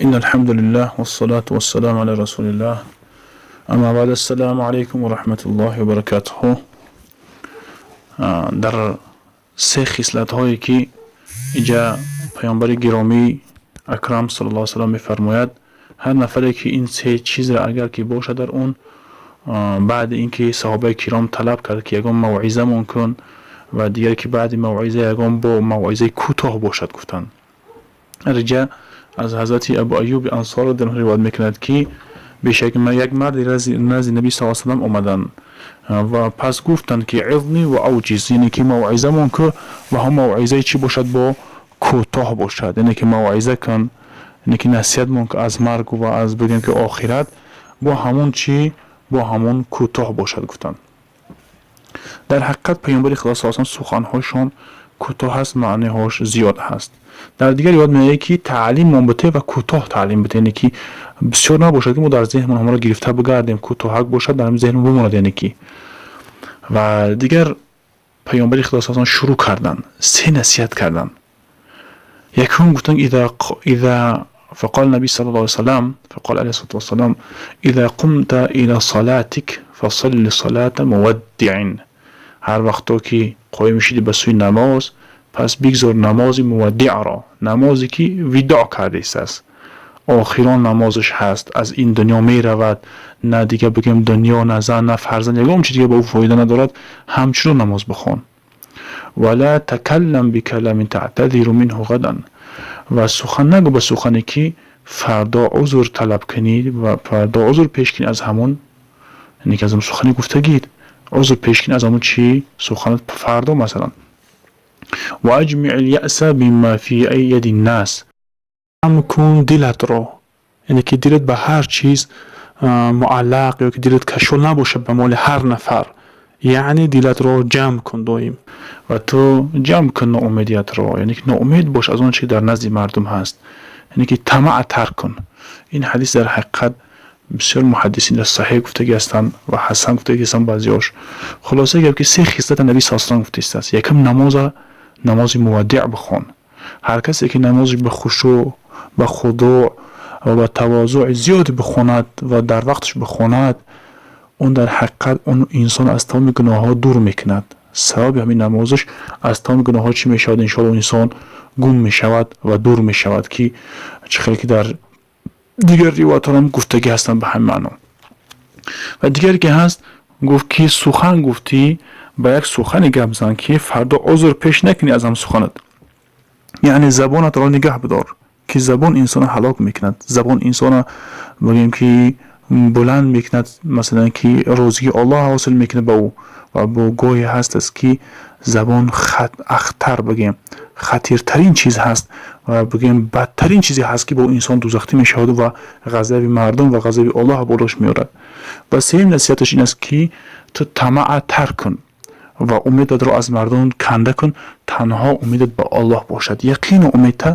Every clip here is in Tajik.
إن الحمد لله والصلاة والسلام على رسول الله، أما بعد، السلام عليكم ورحمة الله وبركاته. Дар се хислатҳое ки иҷа паёмбари гиромӣ акрам саллаллоҳу алайҳи васаллам мефармояд, ҳар нафаре ки ин се чизра агар ки бошад дар он, баъди ин ки саҳобаи киром талаб кард ки ягон мавъизамон кун ва дигар ки баъди мавъиза ягон бо мавъизаи кӯтоҳ бошад, гуфтанд. Риҷа аз ҳазрати Абу Аюби Ансор ривоят мекунад, ки бешак як марди назди Наби с салам омаданд ва пас гуфтанд ки عظني وأوجز, яъне ки мавъизамон ку ва ҳам мавъизаи чӣ бошад? Бо кӯтоҳ бошад, яъне ки мавъиза кун, яъне ки насиҳатмон ку аз марг ва аз бигӯем ки охират, бо ҳамон чӣ, бо ҳамон кӯтоҳ бошад, гуфтанд. Дар ҳақиқат паёмбари Худо с суханҳошон кӯтоҳ аст, маъниҳош зиёд ҳаст. Дар дигар ривоят меояд, ки таълиммон бите ва кӯтоҳ таълим бите, яъне ки бисёр набошад, ки мо дар зеҳнмон ҳамаро гирифта бигардем, кӯтоҳак бошад, дар зеҳнмон бимонад. Яъне ки ва дигар паёмбари Худо с шурӯъ карданд, се насиҳат карданд. Якум гуфтанд: إذا فقال النبي صلى الله عليه وسلم، فقال عليه الصلاة والسلام: إذا قمت إلى صلاتك فصل صلاة مودع. Ҳар вақто ки қоим шудӣ ба сӯи намоз, пас бигзор намози муваддиъро, намозе ки видоъ кардааст, охирон намозаш ҳаст, аз ин дунё меравад, на дига бигӯем дунё, на зан, на фарзанд, ягон чи дига ба ӯ фоида надорад, ҳамчунон намоз бихон. ولا تكلم بكلام تعتذر منه غدا. Ва сухан нагӯ ба сухане ки фардо узр талаб кунӣ ва фардо узр пеш кунӣ аз ҳамон, яъне ки аз ҳамон сухани гуфтагид узр пеш кунӣ, аз ҳамон чӣ суханат фардо масалан. وأجمع اليأس مما في يد الناس. Ҷамъ кун дилатро, яъне ки дилат ба ҳар чиз муаллақ ё ки дилат кашол набошад ба моли ҳар нафар, яъне дилатро ҷамъ кун доим. Ва ту ҷамъ кун ноумедиятро, яъне ки ноумед бош аз он чи дар назди мардум ҳаст, яъне ки тамаъ тарк кун. Ин ҳадис дар ҳақиқат бисёр муҳаддисин дар саҳеҳ гуфтагӣ ҳастанд ва ҳасан гуфтагӣ ҳастанд баъзеҳош. Хулоса гап, ки се хислата Наби с салам гуфтааст. Якум, намоза намози муваддиъ бихон. Ҳар касе ки намози ба хушӯъ, ба худӯъ ва ба тавозӯи зиёд бихонад ва дар вақташ бихонад, он дар ҳақиқат он инсон аз тамоми гуноҳҳо дур мекунад. Сабаби ҳамин намозаш аз тамоми гуноҳҳо чӣ мешавад? Иншоалло, инсон гум мешавад ва дур мешавад, ки чӣ хеле ки дар дигар ривоятҳоам гуфтагӣ ҳастанд ба ҳамин маъно. Ва дигаре ки ҳаст, гуфт ки сухан гуфтӣ, ба як сухане гап зан, ки фардо узр пеш накунӣ аз ҳам суханат, яъне забонатро нигаҳ бидор, ки забон инсона ҳалок мекунад, забон инсона бигӯем ки баланд мекунад, масалан ки розигии Аллоҳ ҳосил мекунад ба ӯ, ва бо гоҳе ҳаст аст ки забон ахтар, бигӯем хатиртарин чиз ҳаст ва бигӯем бадтарин чизе ҳаст, ки бо инсон дузахтӣ мешавад ва ғазаби мардум ва ғазаби Аллоҳ болош меорад. Ва сеюм насиҳаташ ин аст, ки ту тамаъа тарк кун ва умедатро аз мардум канда кун, танҳо умедат ба Аллоҳ бошад, яқину умедта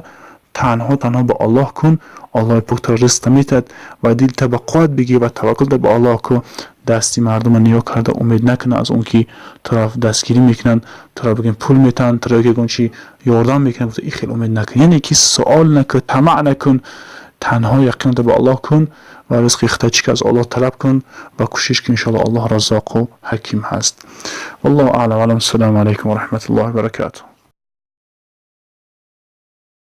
танҳо танҳо ба Аллоҳ кун. Аллоҳи пок туро ризқта метиҳад ва дилта ба қувват бигир ва таваккулта ба Аллоҳ кун. Дасти мардума нигоҳ карда умед накунад аз он ки туро дастгирӣ мекунанд, туро бигӯем пул метаҳанд, туро ягон чи ёрдам мекунанд, гуфта ин хел умед накун, яъне ки суол накун, тамаъ накун, танҳо яқинта ба Аллоҳ кун ва ризқи худта чӣ ки аз Аллоҳ талаб кун ва кӯшиш кун. Иншоалло, Аллоҳ Раззоқу Ҳаким ҳаст. والله أعلى وأعلم. السلام عليكم ورحمة الله وبركاته.